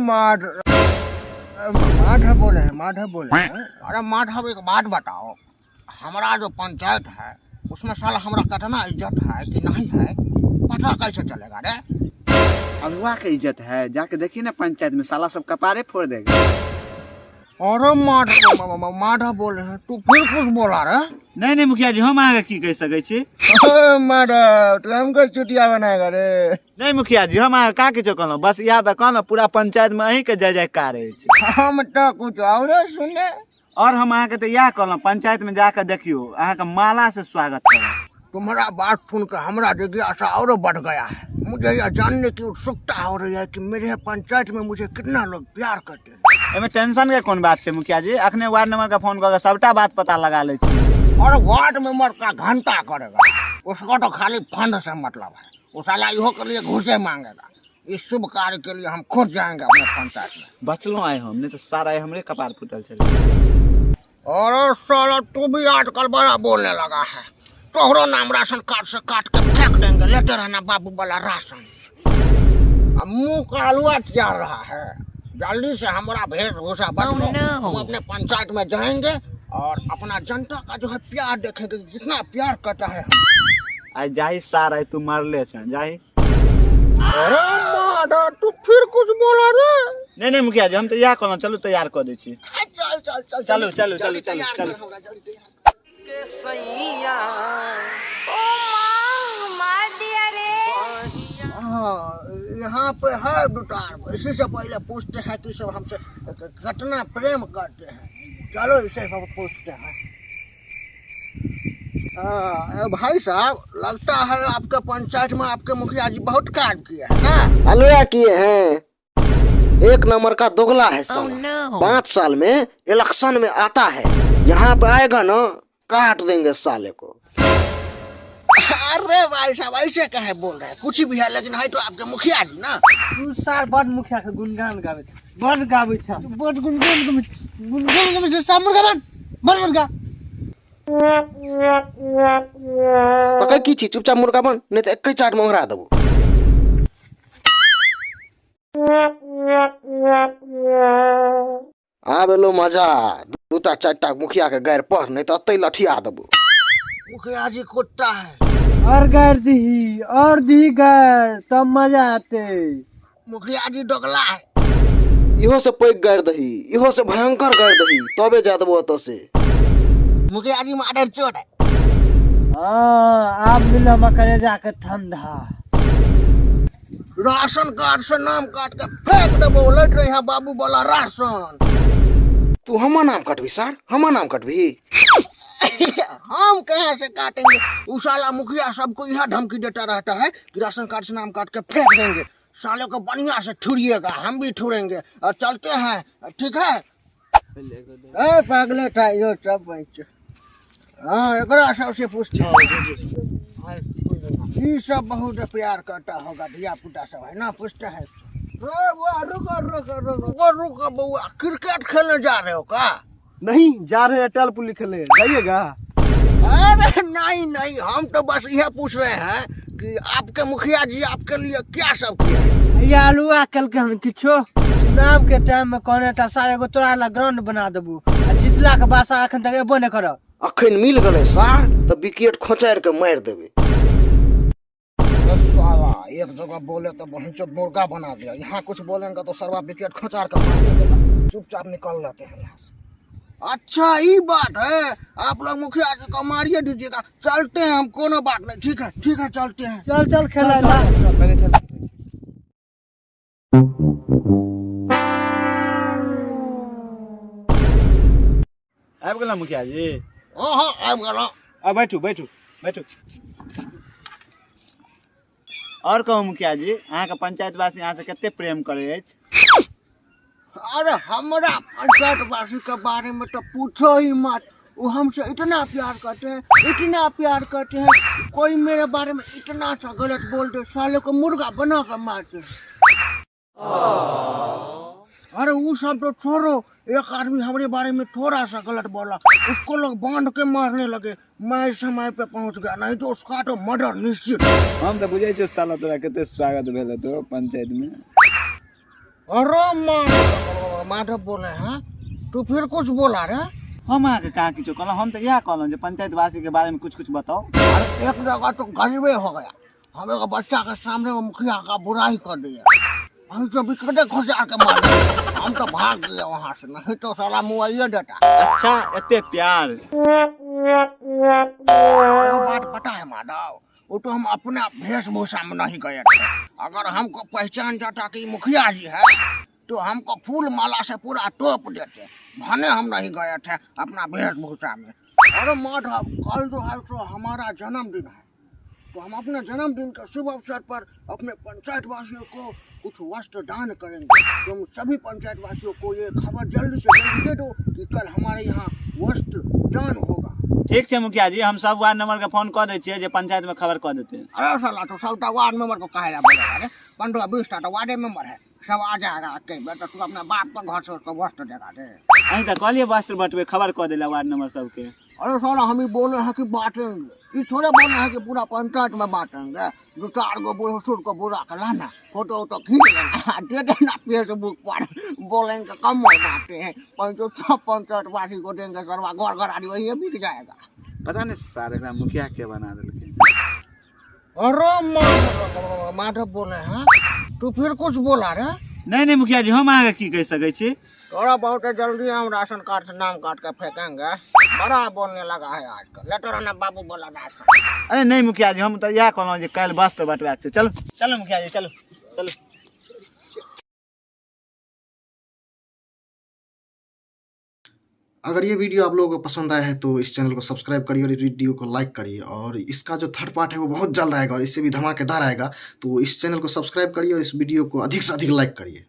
माधव, माधव बोले हैं, माधव बोले हैं। अरे माधव, एक बात बताओ, हमारा जो पंचायत है उसमें साला हमारा कितना इज्जत है कि नहीं है, पता कैसे चलेगा रे? अगुआ के इज्जत है, जाके देखिए ना पंचायत में साला सब कपारे फोड़ देगा। अरे माधव, माधव बोले हैं, तू फिर कुछ बोला रे? नहीं नहीं मुखिया जी, हम अहाँके की कहि सकै छी। अरे माधव, तू हमको चुटिया बनाएगा रे? नहीं मुखिया जी, हम अहाँके का किछो कहलहुँ, बस इएह तऽ कहलहुँ पूरा पंचायत में अहीं के जय जयकार अछि। हम तो कुछ और सुने। और हम अहाँके तऽ इएह कहलहुँ, पंचायत में जाके देखियौ अहाँके माला से स्वागत करब। तुम्हारा बात सुनकर हमारा जिज्ञासा और बढ़ गया है। मुझे यह जानने की उत्सुकता हो रही है कि मेरे पंचायत में मुझे कितना लोग प्यार करते हैं। एहिमे टेंशन के कोन बात छै मुखिया जी, अखने वार्ड नंबर के फोन कऽ के सबटा बात पता लगा लै छी। और वार्ड मेंबर का घंटा करेगा, उसको तो खाली फंड से मतलब है, वो साला इहो के लिए घूसे मांगेगा। इस शुभ कार्य के लिए हम खुद जाएंगे अपने पंचायत में। बचलहुँ आइ हम, नहीं तऽ सारा आइ हमरे कपार फूटल छलै। अरे साला, तू भी आजकल बड़ा बोलने लगा है, तोहरो नाम राशन कार्ड से काट के फेंक देंगे, लेते रहना बाबू वाला राशन। अब मुंह का आलुआ तैयार रहा है, जल्दी से हमारा वेशभूषा बदलो। हम अपने पंचायत में जाएंगे और अपना जनता का जो है प्यार देखेंगे, कितना प्यार करता है। आइ जाही सार, आइ तू मरले छ जाही। अरे माधव, तू फिर कुछ बोला रे? नहीं नहीं मुखिया जी, हम तऽ इएह कहलहुँ, चलू तैयार कऽ दै छी। चल चल चल। चलू, चलू, जल्दी चलू, चलू, तैयार चलू। कर हमरा, जल्दी तैयार। ओ माँ, मार दिया रे। हाँ, यहाँ पे है दुतार, इसी से पहले पूछते हैं कि सब हमसे कितना प्रेम करते हैं। चलो इसे सब पूछते हैं। हाँ, भाई साहब, लगता है आपके पंचायत में आपके मुखिया जी बहुत कार्य किए हैं ना? अलुआ किए हैं, एक नंबर का दोगला है साला। 5 साल में इलेक्शन में आता है, यहाँ पे आएगा ना काट देंगे साले को। अरे भाई साहब, ऐसे कहे बोल रहे हैं, कुछ भी है लेकिन है तो आपके मुखिया जी ना। तू साल बड मुखिया के गुणगान गाबै छ, बड गाबै छ, बड गुणगान गाबै छ, गुणगान गाबै छ, सब मुर्गा बन बन मुर्गा। तकै की छी, चुपचाप मुर्गा बन, नहीं तो एक चाट में ओंघरा देबो। आब एलो मजा, दूटा चारिटा मुखिया के गारि पढ़, नहीं तो अतै लठिया देबो। मुखिया जी कुत्ता है। और गारि दीही, और दीही गारि, तब मजा आते। मुखिया जी दोगला है। इहो से पैघ गारि दही, इहो से भयंकर गारि दही, तबे जा देबो ओतऽ से। मुखिया जी मादर चोट है। हाँ, आब मिलो मकरे जाके ठंडा। राशन कार्ड से नाम काट के फेंक देबो, लैट रहे हैं बाबू वाला राशन। तू हमर नाम कटबी सर, हमर नाम कटबी? हम कहाँ से काटेंगे, उ साला मुखिया सबको यह धमकी देता रहता है कि राशन कार्ड से नाम काट के फेंक देंगे। साले को बढ़िया से ठुरिएगा, हम भी ठुरेंगे। और चलते हैं, ठीक है? ए पागले था यो सब बच्चे। हाँ, एकरा सबसे पूछते हैं। ये सब बहुत प्यार करता होगा, धिया पुता सब है ना, पूछते हैं। रुको रुको रुको रुको रुको बउआ, क्रिकेट खेलने जा रहे हो का? नहीं, जा रहे हैं अटल पुली खेलने, जाइएगा? अरे नहीं नहीं, हम तो बस यह पूछ रहे हैं कि आपके मुखिया जी आपके लिए क्या सब किए हैं? ये आलूआ कल के हम किछो चुनाव के टाइम में कहने था सारे एगो तोरा ला ग्राउंड बना देबू, आ जीतला के बाद सारा अखन तक एबो नहीं करब। अखन मिल गेलै सार तऽ विकेट खोचारि के मारि देबै। साला एक जगह बोले तो बहनचोद मुर्गा बना दिया, यहाँ कुछ बोलेंगे तो सरवा विकेट खोचार के मार देगा। चुपचाप निकल लेते हैं यहाँ से। अच्छा ये बात है, आप लोग मुखिया जी को मारिए दीजिएगा। चलते हैं हम, कोनो बात नहीं, ठीक है ठीक है, चलते हैं। चल चल खेला जा। चल, पहले चल। आबि गेलहुँ मुखिया जी? हाँ हाँ आबि गेलहुँ। आ बैठू बैठू बैठू। और कहू मुखिया जी, अहाँके पंचायतवासी अहाँ से कते प्रेम करै अछि? अरे हमरा पंचायतवासी के बारे में तो पूछो ही मत, वो हमसे इतना प्यार करते हैं, इतना प्यार करते हैं, कोई मेरे बारे में इतना सा गलत बोल दे साले को मुर्गा बना कर मारते हैं। अरे वो सब तो छोड़ो, एक आदमी हमारे बारे में थोड़ा सा गलत बोला, उसको लोग बांध के मारने लगे, मैं समय पे पहुंच गया, नहीं तो उसका तो मर्डर निश्चित। हम तो बुझै छियौ साला तोरा कते स्वागत भेल हेतौ पंचायत में। अरे माधव, माधव बोले हैं तू फिर कुछ बोला रे? हम अहाँके कहाँ किछो कहलहुँ, हम तऽ इएह कहलहुँ जे पंचायतवासी के बारे में कुछ कुछ बताओ। अरे एक जगह तो गजबे हो गया, हम एक बच्चा के सामने वो मुखिया का बुराई कर दिया, वहीं से विकटे घुसा के मार दिया। हम तो भाग गए वहाँ से, नहीं तो साला मुआइए देता। अच्छा एते प्यार। एगो बात पता है माधव, वो तो हम अपना वेशभूषा में नहीं गए थे, अगर हमको पहचान जाता कि मुखिया जी है तो हमको फूल माला से पूरा टोप देते, भने हम नहीं गए थे अपना वेशभूषा में। अरे माधव, कल जो है सो हमारा जन्मदिन है, तो हम अपने जन्मदिन के शुभ अवसर पर अपने पंचायत वासियों को कुछ वस्त्र दान करेंगे। तुम सभी पंचायत वासियों को ये खबर जल्दी से जल्दी दे दो कि कल हमारे यहाँ वस्त्र दान होगा। ठीक छै मुखिया जी, हम सब वार्ड नंबर के फोन कऽ दै छियै जे पंचायत में खबर कऽ देतै। अरे साला तो सबटा वार्ड मेंबर को कहे ला बोलेगा रे, 15-20 टा तो वार्डे मेंबर है, सब आ जाएगा अकेले में, तो तू अपना बाप के घर से उसको वस्त्र देगा दे। अहीं तऽ कहलियै वस्त्र बटबै, खबर कऽ दै ला वार्ड नंबर सबके। अरे साला हम ही बोले हैं कि बांटेंगे, ये थोड़े बोले हैं कि पूरा पंचायत में बांटेंगे। 2-4 गो बूढ़ सुर को बुला के लाना, फोटो वोटो खींच लेना, दे देना फेसबुक पर, बोलेंगे कम बांटे हैं, पंचो सब पंचायत वासी को देंगे, सरवा घर घर आदि वही बिक जाएगा। पता नहीं सारे एकरा मुखिया के बना देलकै। अरे माधव, माधव बोले हैं तू फिर कुछ बोला रे? नहीं नहीं मुखिया जी, हम अहाँके की कहि सकै छी। थोड़ा बहुत जल्दी हम राशन कार्ड से नाम काट के फेंकेंगे, बड़ा बोलने लगा है आजकल, लेटर ना बाबू बोला राशन। अरे नहीं मुखिया जी, हम तऽ इएह कहलहुँ जे काल्हि वस्त्र बँटबाक छै। चलू चलू मुखिया जी, चलू चलू। अगर ये वीडियो आप लोगों को पसंद आया है तो इस चैनल को सब्सक्राइब करिए और इस वीडियो को लाइक करिए, और इसका जो थर्ड पार्ट है वो बहुत जल्द आएगा और इससे भी धमाकेदार आएगा, तो इस चैनल को सब्सक्राइब करिए और इस वीडियो को अधिक से अधिक लाइक करिए।